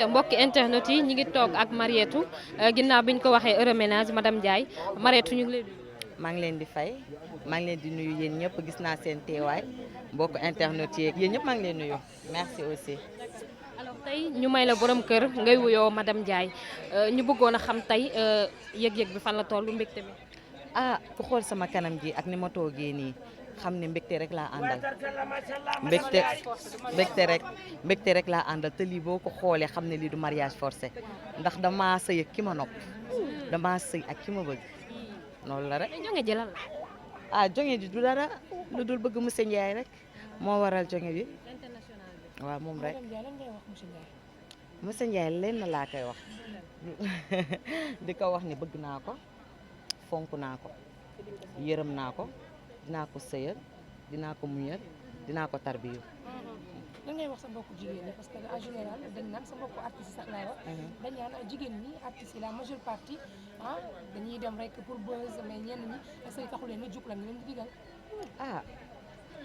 mbokki internet yi ñi ngi toog ak Marietou ginnaaw bi ñu ko waxee heureux ménage madame Ndiaye Marietou ñu ngi lay nuyu. maa ngi leen di fay maa ngi leen di nuyu yéen ñëpp gis naa seen teewaay mbokk internet yeeg yéen ñëpp maa ngi leen nuyu merci aussi. alors tey ñu may la borom kër ngay wuyoo madame Ndiaye ñu bëggoon a xam tey yëg-yëg bi fan la toll mbégte mi. ah ku xool sama kanam gi ak ni ma toogee nii xam ne mbégte rek laa àndal mbégte rek laa àndal te lii boo ko xoolee xam ne lii du mariage forcé ndax dama sëy ak ki ma nopp dama sëy ak ki ma bëgg loolu la rek. mais ñoo ngi jëlal la. ah jonge ji du dara lu dul bëgg monsieur Ndiaye rek moo waral jonge bi waaw moom rek monsieur Ndiaye leen na laa koy wax di ko wax ni bëgg naa ko fonk naa ko yërëm naa ko dinaa ko sëyal dinaa ko muñal dinaa ko tarbiyu. lan ngay wax sa mbokku jigéen ñi parce que en général dañ naan sa mbokku artiste sax laay wax. dañ naan jigéen ñi artistes yi la majeure partie dañuy dem rek pour buzz mais ñenn ñi sëy taxu leen ni jug la ñu leen di digal.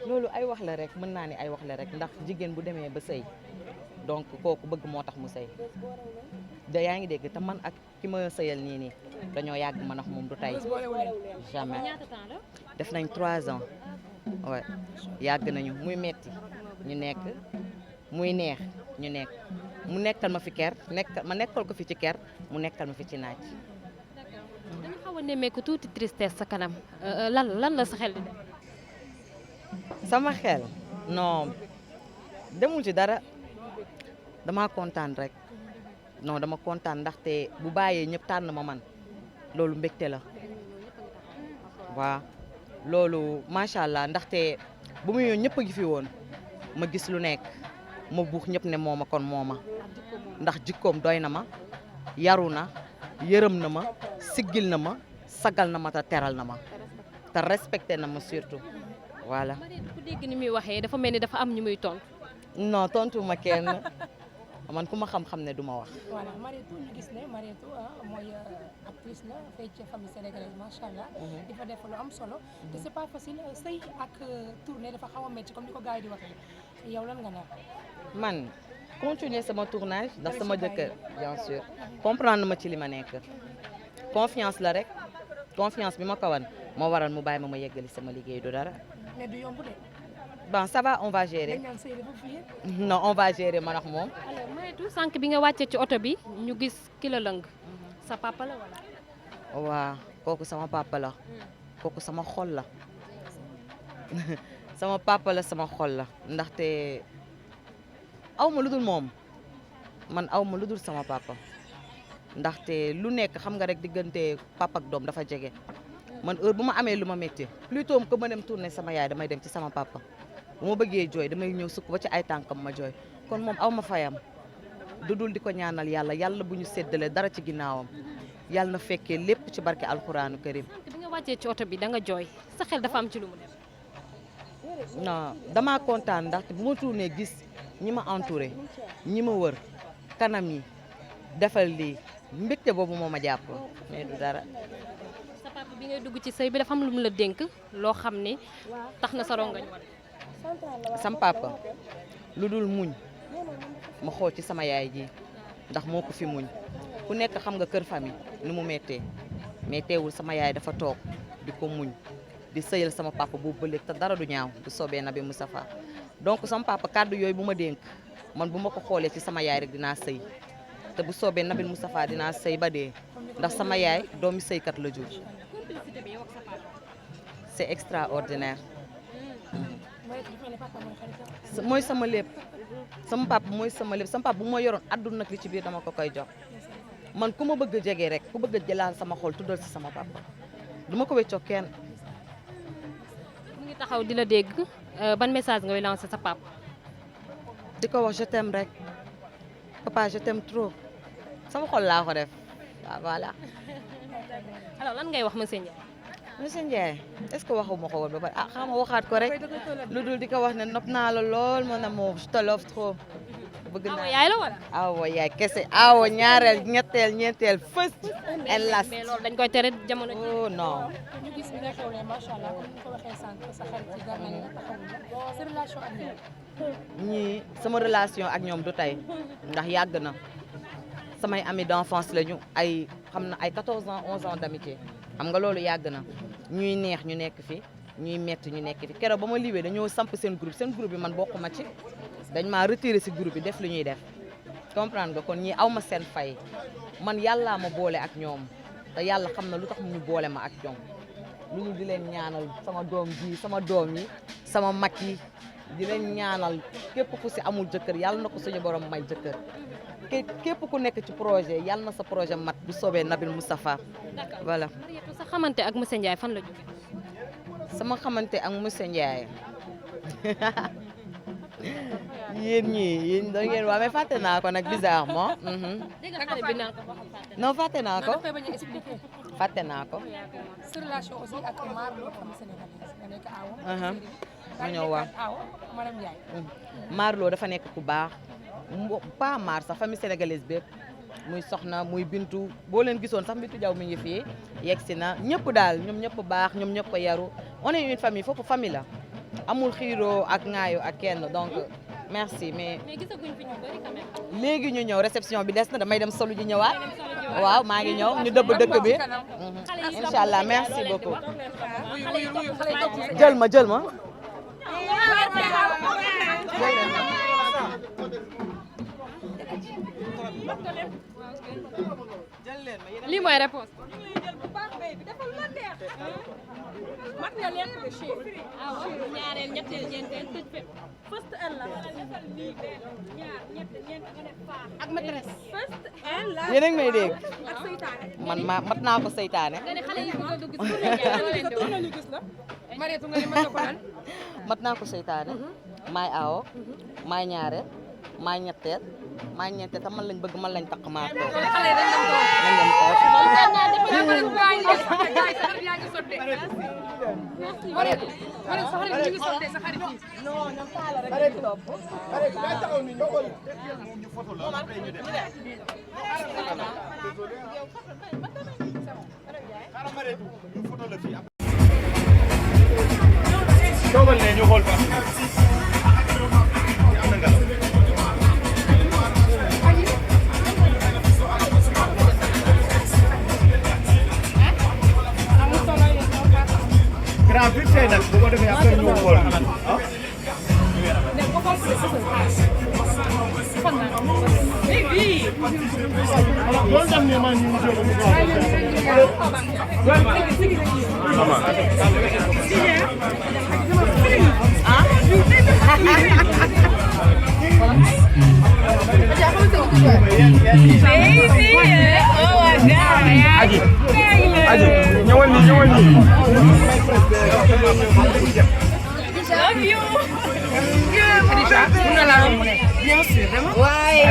loolu ay wax la rek mën naa ni ay wax la rek ndax jigéen bu demee ba sëy donc kooku bëgg moo tax mu sëy da yaa ngi dégg te man ak ki ma sëyal nii dañoo yàgg man ak moom du tey jamais def nañ 3 ans ouais yàgg nañu muy metti ñu nekk muy neex ñu nekk mu nekkal ma fi ker ma nekkal ko fi ci ker mu nekkal ma fi ci naaj. dañu xaw a nemmeeku tuuti tristesse sa kanam lan la sa xel di def. sama xel non demul ci dara dama kontaan rek non dama kontaan ndaxte bu bàyyee ñëpp tànn ma man loolu mbégte la waaw loolu macha allah ndaxte bu mu ñëw ñëpp a gi fi woon ma gis lu nekk ma buux ñëpp ne mooma kon mooma ndax jikkoom doy na ma yaru na yërëm na ma siggil na ma sagal na ma te teral na ma te respecté na ma surtout voilà. ku dégg ni muy waxee dafa mel ni dafa am ñu muy tontu. non tontu ma kenn man ku ma xam-xam ne du ma wax. voilà Marietou ñu gis ne Marietou mooy actrice la fay ci famille sénégalaise macha allah. di fa def lu am solo. te c'est pas facile sëy ak tournée dafa xaw a métti comme ni ko gars yi di waxee yow lan nga nar. man continuer sama tournage ndax sama jëkkër bien sûr comprendre ma ci li ma nekk confiance la rek confiance bi ma ko wan moo waral mu bàyyi ma yeggali sama liggéey du dara. mais du yomb de. bon ça va on va gérer. non on va gérer man ak moom. alors Marietou sànq bi nga wàccee ci oto bi ñu gis ki la lëng sa papa la wala. waaw kooku sama papa la kooku sama xol la sama papa la sama xol la ndaxte aw ma lu dul moom man aw ma lu dul sama papa ndaxte lu nekk xam nga rek diggante papa ak doom dafa jege man heure bu ma amee lu ma métti plutôt que ma dem tourner sama yaay damay dem ci sama papa bu ma bëggee jooy damay ñëw sukk ba ci ay tànkam ma jooy kon moom aw ma fayam du dul di ko ñaanal yàlla bu ñu séddale dara ci ginnaawam yàlla na fekkee lépp ci barke alxuraanu karim. bi nga wàccee ci oto bi da nga jooy sa xel dafa am ci lu mu def. non damaa kontaan ndaxte bu ma tourné gis ñi ma entouré ñi ma wër kanam yi defal lii mbégte boobu moo ma jàpp mais du dara. sa papa bi ngay dugg ci sëy bi dafa am lu mu la dénk loo xam ni tax na sa rongañ war. sam papa lu dul muñ ma xool ci sama yaay ji ndax moo ko fi muñ ku nekk xam nga kër famille ni mu méttee mais teewul sama yaay dafa toog di ko muñ di sëyal sama papa boobu ba léegi te dara du ñaaw bu soobee Nabi Moustapha donc sama papa kàddu yooyu bu ma dénk man bu ma ko xoolee ci sama yaay rek dinaa sëy te bu soobee Nabi Moustapha dinaa sëy ba dee ndax sama yaay doomi sëykat la jur c'est extraordinaire. mooy sama lépp sama papa mooy sama lépp sama papa bu ma yoroon àdduna nag li ci biir dama ko koy jox man ku ma bëgg a jege rek ku bëgg a jëlaal sama xol tuddal si sama papa duma ko weccoo kenn. mu ngi taxaw di la dégg ban message ngay lancer sa papa. di ko wax je t'aime rek papa je t'aime trop sama xol laa ko def waaw voilà. alors lan ngay wax monsieur Ndiaye. monsieur Ndiaye est-ce que waxuma ko woon ba pare xam nga waxaat ko rek lu dul di ko wax ne nopp naa la lool mon amour je te love trop. bëgg naa awa yaay la wala. awa yaay kese awa ñaareel ñetteel ñeenteel first and last. mais loolu dañ koy tere jamono ji. oh non. ñu gis bi nga xewlee macha allah comme ni ko waxee sànq sa xarit ci gar nañ la taxawul la sa relation ak ñoom. ñii sama relation ak ñoom du tey ndax yàgg na samay amis d'enfance lañu ay xam na ay 14 ans 11 ans d'amitié xam nga loolu yàgg na ñuy neex ñu nekk fi ñuy metti ñu nekk fi keroog ba ma liwee dañoo samp seen groupe bi man bokkuma ci dañ maa retiré si groupe bi def li ñuy def comprendre nga kon ñii aw ma seen fay man yàllaa ma boole ak ñoom te yàlla xam na lu tax ñu boole ma ak ñoom lu ñu di leen ñaanal sama doom ji sama doom yi sama mag yi di leen ñaanal képp ku si amul jëkkër yàlla na ko suñu borom may jëkkër képp ku nekk ci projet yàlla na sa projet mat bu soobee Nabil Moustapha voilà. Mariétou sa xamante ak monsieur Ndiaye fan la jóge. sama xamante ak monsieur Ndiaye yéen da ngeen waa mais fàtte naa ko nag bizarrement. dégg nga xale bi naan ko non fàtte naa ko daf koy bañ a expliquer. fàtte naa ko. sa relation aussi ak Marlo xam sénégalaise nga nekk aawam. ma ñëw waaw aawa madame Ndiaye. Marlo dafa nekk ku baax pas Mar sax famille sénégalaise bépp muy soxna muy bintu boo leen gisoon sax Bintu Jaw mi ngi fii yegg si na ñëpp daal ñoom ñëpp baax ñoom ñëpp yaru on est une famille foofu famille la amul xiiroo ak ŋaayo ak kenn donc merci mais gisaguñ fi ñu bari quand même. léegi ñu ñëw réception bi des na damay dem solu ji ñëwaat waaw maa ngi ñëw ñu dëbb dëkk bi incha allah merci beaucoup jël ma lii mooy réponse. ñaareel ñetteel ñeenteel tëj fépp. ak maîtresse. yéen a ngi may dégg man mat naa ko seytaane nga ne xale yi bëgg a dugg si Mariétou nga ne mën nga ko lan. mat naa ko seytaane maay aawo maay ñaareel maay ñetteel maay ñeenteel te man lañ bëgg man lañ takk maa ko xale yi dañ dem toog. man lañ toog Mariétou sa xarit ñu ngi sottee sa xarit yi. toogal ne ñu xool ba grand bi tey nag bu ko defee après ñu xool ah loolu tam ne man ñu Aji ñëwal nii ñëwal nii. Adja, mun na laa romb ne. Bien sûr, vraiment. Waaye.